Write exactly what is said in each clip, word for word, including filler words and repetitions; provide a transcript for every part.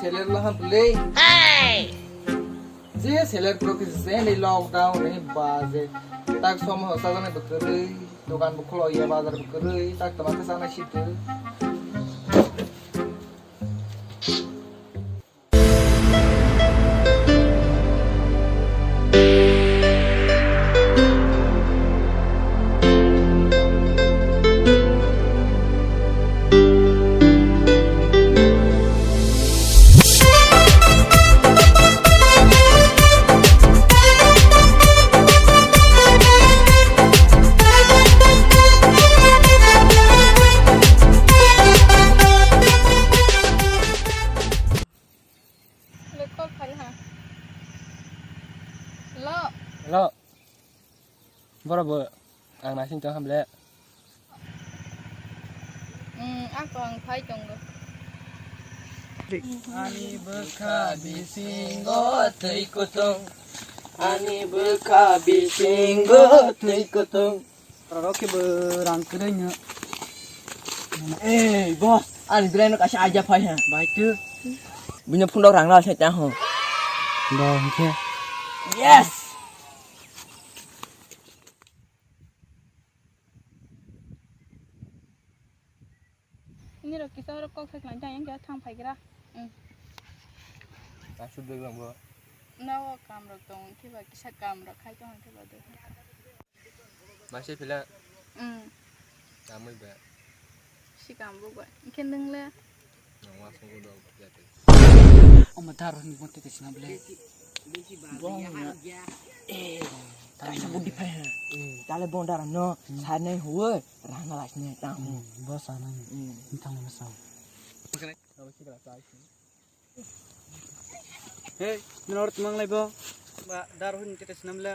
Seller laha bwlwi. Hey! Je seller pro khe je ni lockdown ni ba je tak somo sajani bwkrwi, dokan bwkholo ya bazar bwkrwi, tak tama khe sana situ. Hello. Hello. Borok bo ang naising tong hamle. Hmm, ako ang phai tongo. Ani bwkha bisingo twi kutung. Ani bwkha bisingo twi kutung. Rok khe bo rang kwrwi no. Ei, boss, ani bwrwi no kaisa idea phai ha. Bai tu. Bini phone rok rang na sai ta ho. Bo hwnkhe. Yes. Ini rok kisa rok kok sai khlai jang yang thang phai gra. Hmm. Asuk dek lang bo. Nawa kam rok tong khe ba kisa kam rok khai tong khe ba de. Masi phila. Hmm. Tamui ba. Si kam bo ba. Khe nung le. Nang wa sung do ya te. Oma dar ni mo te sina ble. Bong ya. Eh, kaisa budi phai ha. Hmm. Tale bong dar no. Hmm. Sa nai huwe. Rang na lais ne tang. Hmm. Bo sa nai. Hmm. Tang na sa. Hey, nor tumang lai bo. Ba, dar hun tete sinam la.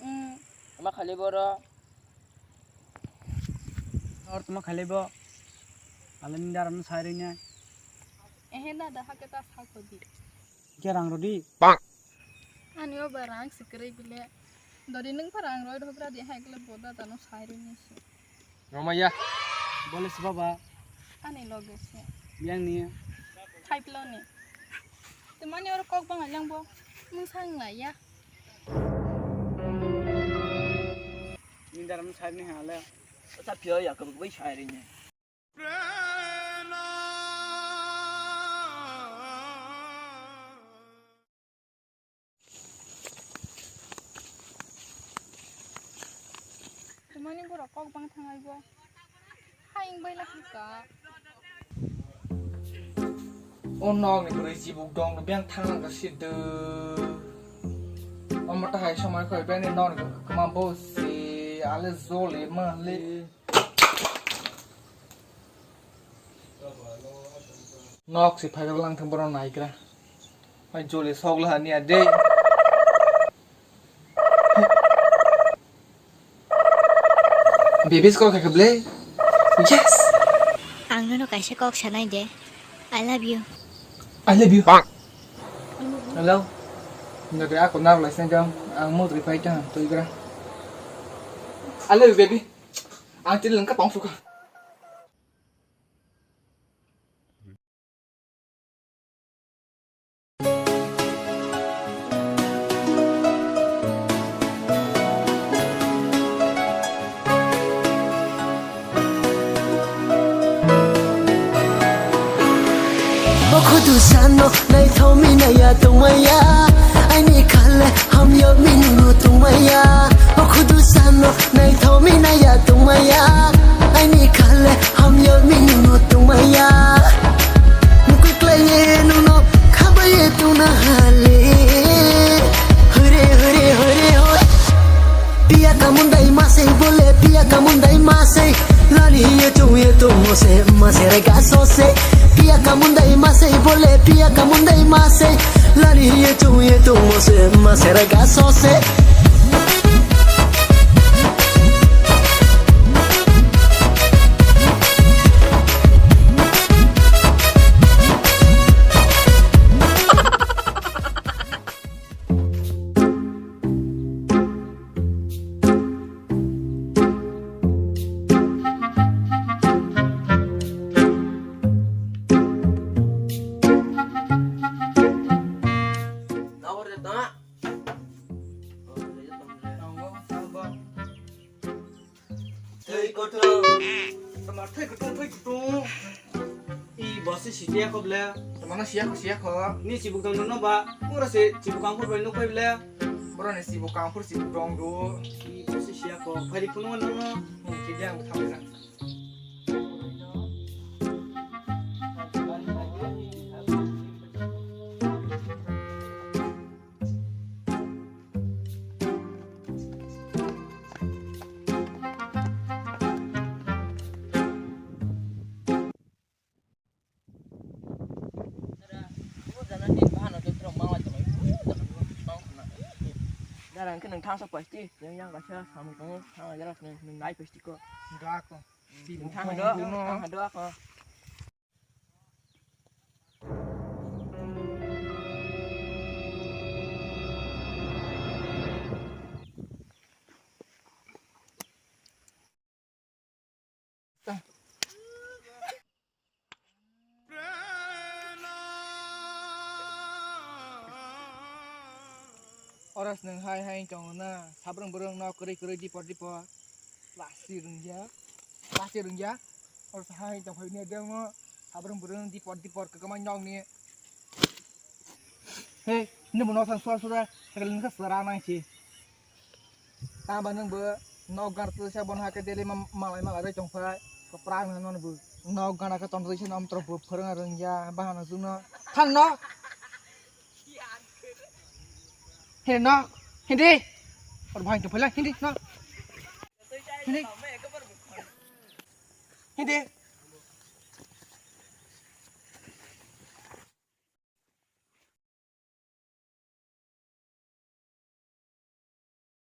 Hmm. Ama khali boro. Nor tumang khali bo. Alam dar an sai ri ne. Ehe na da hake ta sa ko di. Ke rang rodi. Ani o ba rang sikrei bile. Dori nung pa rang roi dhobra di hai kle boda dano sai ri ni si. Romaya. Bole si baba. Ani loge si. Yang ni. Thai plo ni. Te mani oro kok bang alang bo. Mung sang na ya. Ni daram sai ni hale. Sa pio ya ko bai sai ri ni. Tumani borok kok bang thangai bo. Hayung bai lakhi ka. O nok ni bwrwi chibuk dong no beng thang nang ka sidw. Omo ta hai somoi khoi beng ni nok ni kwma bo si ale jole ma le. Nok si phaigra lang thang borok naigra. Mai jole sok la hani ade. Baby call kha kha ble. Yes. Ang nono kaisa kok sanai de. I love you. I love you. Hello. Nda de ako nar lai sen jam. Ang mo tri pai ta tu igra. I love you baby. Ang tili lengkap ang suka. Bokhudu sano naithokmi naiya tongmaya, aini khale hamyokmi nunu tongmaya. Bokhudu sano naithokmi naiya tongmaya, aini khale hamyokmi nunu tongmaya. Mukui klaiye nuno khabaye tongna hale. Hore, hore, hore, hore. Piya kamundai masai bole, piya kamundai masai. Lani ye chong Ye tu mo se ma se re ga so se. Pia ka mundai ma se bole, pia ka mundai ma se. Lani ye tu ye tu mo se ma se re ga so se. Thai kotor. Tama thai kotor, thai kotor. I bosi siya ko ble. Tama na siya ko, siya ko. Ni sibuk dong no ba. Pura se sibuk kangpur bai no koi ble. Bro ni sibuk kangpur sibuk dong do. I bosi siya ko. Phari kuno no no. Ki dia ang thang na. Dara, hwnkhe nwng thangsa pasti, yang, yang kaisa samung tongo, thang jara nwng, nwng nai pasti ko. Ga ko. Nwng thang do, thang do ako. Oro se nwng hai hai tongo na, sabrung brung no kwrwi kwrwi dipor dipor. Lasi rwngya, lasi rwngya. Oro se hai hai tongphai ne demo, sabrung brung dipor dipor kwkma nyok ni. Hey, nini bo nok thang sura sura, sakali nokha sura nang si. Tamo nwng bo nok gana twi sa bono hakhe daily ma-, malai malai rwi tong phai. Kwprak nwng nono bo nok gana khe tong twi sa nom tro bo phwrwng rwngya bahano chwngno. Thang no. Hindi no. Hindi. Or bhai tong phai la hindi no. Hindi. Hindi.